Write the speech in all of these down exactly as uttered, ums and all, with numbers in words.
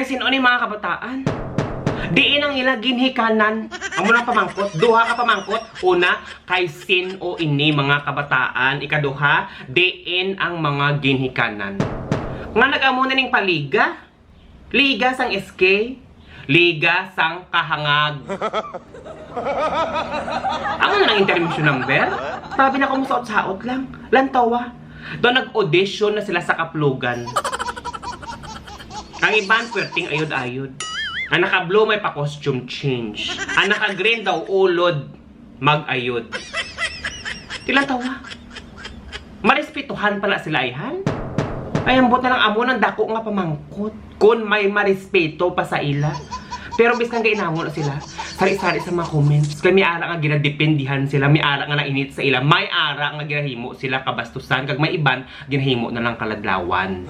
Sin-o ni mga kabataan? Diin ang ila ginhikanan? Amo lang pamangkot. Duha ka pamangkot. Una, kay sin-o ini mga kabataan? Ikaduha, diin ang mga ginhikanan? Nga nag-amo na ning paliga? Liga sang S K, liga sang kahangag. Amo na lang intermission number? Grabe na ko, musaot-saot lang. Lantawa. Daw nag-audition na sila sa kaplugan. Ang iban, pwerteng ayod-ayod. Ang naka-blue may pa-costume change. Ang naka-green daw ulod mag-ayod. Tilantawa. Marespetuhan pala sila, ayhan? Ay, ambot na lang, amo nang dako nga pamangkot. Kun may marespeto pa sa ila. Pero bisan kay inamo na sila, sari-sari sa mga comments. Kay may ara nga ginadependihan sila, may ara nga nainit sa ila, may ara nga ginahimo sila kabastusan, kag may iban ginahimo na lang kaladlawan.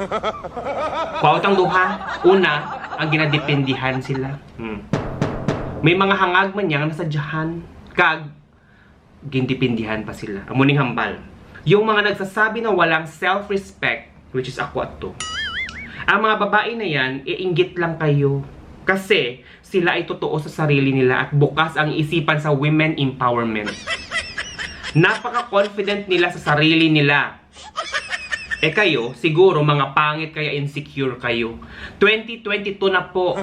Quote ang duha, una, ang ginadependihan sila. Hmm. May mga hangag man yang nasadyahan, kag gindependihan pa sila. Amo ning hambal. Yung mga nagsasabi na walang self-respect, which is ako ato. Ang mga babae na yan, iinggit lang kayo. Kasi sila ay totoo sa sarili nila at bukas ang isipan sa women empowerment. Napaka-confident nila sa sarili nila. Eh kayo, siguro mga pangit kaya insecure kayo. Twenty twenty-two na po.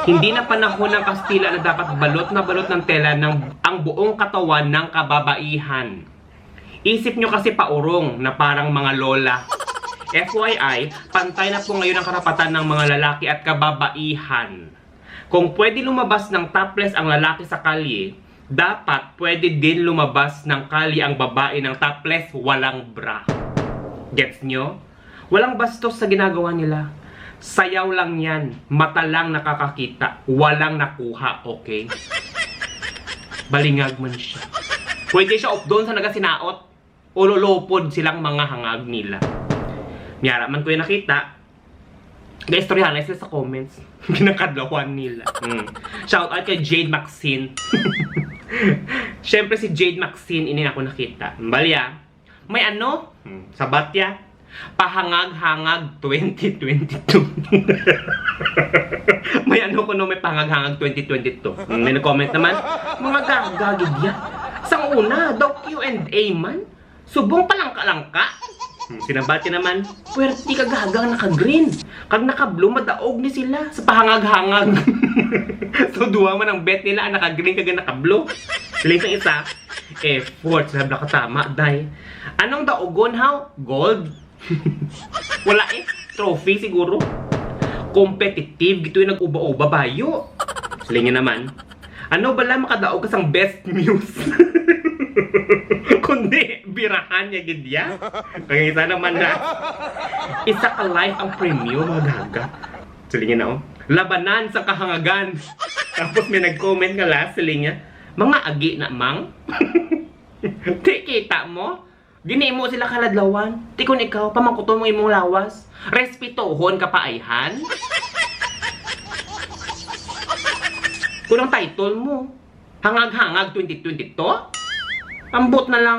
Hindi na panahon ng Kastila na dapat balot na balot ng tela ng, ang buong katawan ng kababaihan. Isip nyo kasi paurong na parang mga lola. F Y I, pantay na po ngayon ang karapatan ng mga lalaki at kababaihan. Kung pwede lumabas ng topless ang lalaki sa kalye, dapat pwede din lumabas ng kalye ang babae ng topless, walang bra. Gets nyo? Walang bastos sa ginagawa nila. Sayaw lang yan. Mata lang nakakakita. Walang nakuha, okay? Balingag man siya. Pwede siya updon sa nagasinaot. Ululupod silang mga hangag nila. Miyara man ko yung nakita. Gaistoryahan na sila sa comments. Ginakadlawan nila. Mm. Shout out kay Jade Maxine. Siyempre si Jade Maxine, ini ako nakita. Balya, may ano? Hmm, sabat ya. Pahangag-hangag twenty twenty-two. May ano kuno, may pahangag-hangag twenty twenty-two. Hmm, may nag-comment naman. Mga gagagid ya. Sang una, daw Q and A man. Subong palangka-langka. Hmm, sinabati naman, pwerte kag hagang naka-green. Kag naka-blue, madaog ni sila sa pahangag-hangag. So, duha man ang bet nila, ang naka-green kag ang naka-blue. Siling sang isa, effort, sa bla ka tama, day. Anong daogon, haw? Gold? Wala eh. Trophy siguro. Competitive, gito yung nag-uba-uba bayo. Siling niya naman, ano bala makadaog ka sang best muse? Kundi, birahan niya gid ya. Kaya isa naman na, isa ka life ang premyo, mga gaga. Siling niya na, oh. Labanan sa kahangagan. Tapos may nag-comment nga last, siling niya, mga agi na, mang. Di kita mo? Ginimo sila kaladlawan. Ti kun ikaw, pamangkuton mo imong lawas. Respetohon ka pa, ayhan. Kun ang title mo, Hangag-hangag twenty twenty-two? Ambot na lang.